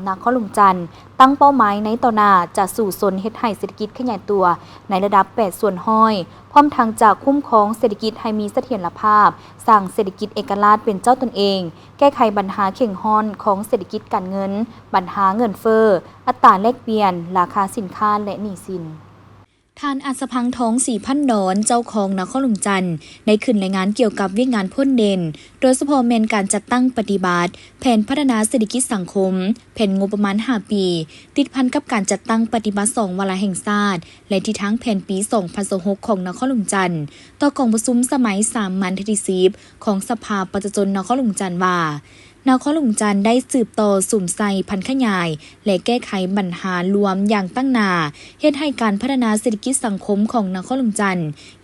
ນະຄອນຫຼວງຈັນ ຕັ້ງເປົ້າໝາຍໃນຕໍ່ໜ້າຈະສູ້ຊົນເຮັດໃຫ້ເສດຖະກິດຂະຫຍາຍຕົວໃນລະດັບແປດສ່ວນຮ້ອຍ, ພ້ອມທັງຈະຄຸ້ມຄອງເສດຖະກິດໃຫ້ມີສະຖຽນລະພາບ, ສ້າງເສດຖະກິດເອກະລາດເປັນເຈົ້າຕົນເອງ, ແກ້ໄຂບັນຫາເຄັ່ງຮ້ອນຂອງເສດຖະກິດການເງິນ, ບັນຫາເງິນເຟີ້, ອັດຕາແລກປ່ຽນ, ລາຄາສິນຄ້າ ແລະ ໜີ້ສິນ. ທ່ານ ອັດສະພັງ ທອງສີພັນດອນ ເຈົ້າຄອງນະຄອນຫຼວງຈັນ ໄດ້ຂຶ້ນລາຍງານກ່ຽວກັບວຽກງານພົ້ນເດັ່ນ, ໂດຍສະເພາະແມ່ນການຈັດຕັ້ງປະຕິບັດແຜນພັດທະນາເສດຖະກິດສັງຄົມ, ແຜນງົບປະມານຫ້າປີ, ຕິດພັນກັບການຈັດຕັ້ງປະຕິບັດສອງວາລະແຫ່ງຊາດ ແລະ ທິດທາງແຜນປີສອງພັນຊາວຫົກຂອງນະຄອນຫຼວງຈັນ ຕໍ່ກອງປະຊຸມສະໄໝສາມັນເທື່ອທີສິບຂອງສະພາປະຊາຊົນນະຄອນຫຼວງຈັນວ່າ, ນະຄອນຫຼວງຈັນໄດ້ສືບຕໍ່ສຸມໃສ່ຜັນຂະຫຍາຍ ແລະ ແກ້ໄຂບັນຫາລວມຢ່າງຕັ້ງໜ້າ, ເຮັດໃຫ້ການພັດທະນາເສດຖະກິດສັງຄົມຂອງນະຄອນຫຼວງຈັນ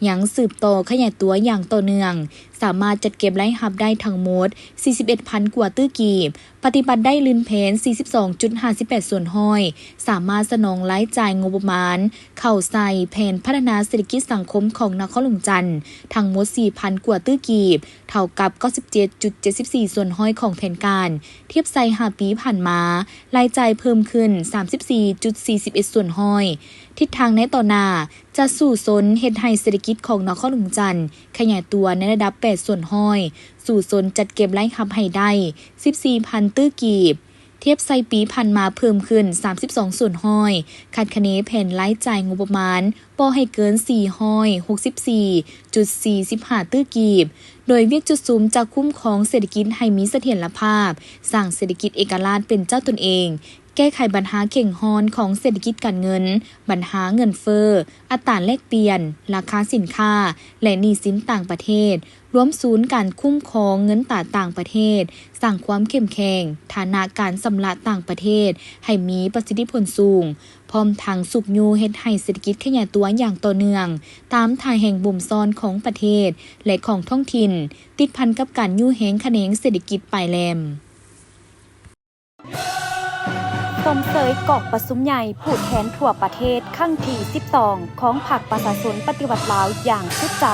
ຍັງສືບຕໍ່ຂະຫຍາຍຕົວຢ່າງຕໍ່ເນື່ອງ, ສາມາດຈັດເກັບລາຍຮັບໄດ້ທັງໝົດສີ່ສິບເອັດພັນກວ່າຕື້ກີບ, ປະຕິບັດໄດ້ລື່ນແຜນສີ່ສິບສອງຈຸດຫ້າສິບແປດສ່ວນຮ້ອຍ, ສາມາດສະໜອງລາຍຈ່າຍງົບປະມານເຂົ້າໃສ່ແຜນພັດທະນາເສດຖະກິດສັງຄົມຂອງນະຄອນຫຼວງຈັນທັງໝົດສີ່ພັນກວ່າຕື້ກີບ, ເທົ່າກັບເກົ້າສິບເຈັດຈຸດເຈັດສິບສີ່ສ່ວນຮ້ອຍຂອງແຜນການ. ທຽບໃສ່ຫ້າປີຜ່ານມາ, ລາຍຈ່າຍເພີ່ມຂຶ້ນສາມສິບສີ່ຈຸດສີ່ສິບເອັດສ່ວນຮ້ອຍ. ທິດທາງໃນຕໍ່ໜ້າ, ຈະສູ້ຊົນເຮັດໃຫ້ເສດຖະກິດຂອງນະຄອນຫຼວງຈັນຂະຫຍາຍຕົວໃນລະດັບແປດສ່ວນຮ້ອຍ, ສູ້ຊົນຈັດເກັບລາຍຮັບໃຫ້ໄດ້ສິບສີ່ພັນຕື້ກີບ, ທຽບໃສ່ປີຜ່ານມາເພີ່ມຂຶ້ນສາມສິບສອງສ່ວນຮ້ອຍ, ຄາດຄະເນແຜນລາຍຈ່າຍງົບປະມານບໍ່ໃຫ້ເກີນສີ່ຮ້ອຍຫົກສິບສີ່ຈຸດສີ່ສິບຫ້າຕື້ກີບ, ໂດຍວຽກຈຸດສຸມຈະຄຸ້ມຄອງເສດຖະກິດໃຫ້ມີສະຖຽນລະພາບ, ສ້າງເສດຖະກິດເອກະລາດເປັນເຈົ້າຕົນເອງ, ແກ້ໄຂບັນຫາເຄັ່ງຮ້ອນຂອງເສດຖະກິດການເງິນ, ບັນຫາເງິນເຟີ້, ອັດຕາແລກປ່ຽນ, ລາຄາສິນຄ້າ ແລະ ໜີ້ສິນຕ່າງປະເທດ, ລວມສູນການຄຸ້ມຄອງເງິນຕາຕ່າງປະເທດ, ສ້າງຄວາມເຂັ້ມແຂງ, ຖານະການຊຳລະຕ່າງປະເທດໃຫ້ມີປະສິດທິຜົນສູງ, ພ້ອມທັງຊຸກຍູ້ເຮັດໃຫ້ເສດຖະກິດຂະຫຍາຍຕົວຢ່າງຕໍ່ເນື່ອງ ຕາມທ່າແຮງບົ່ມຊ້ອນຂອງປະເທດ ແລະ ຂອງທ້ອງຖິ່ນ, ຕິດພັນກັບການຍູ້ແຮງຂະແໜງເສດຖະກິດປາຍແຫຼມ. ຊົມເຊີຍກອງປະຊຸມໃຫຍ່ຜູ້ແທນທົ່ວປະເທດຄັ້ງທີສິບສອງ ຂອງພັກປະຊາຊົນປະຕິວັດລາວຢ່າງສຸດໃຈ.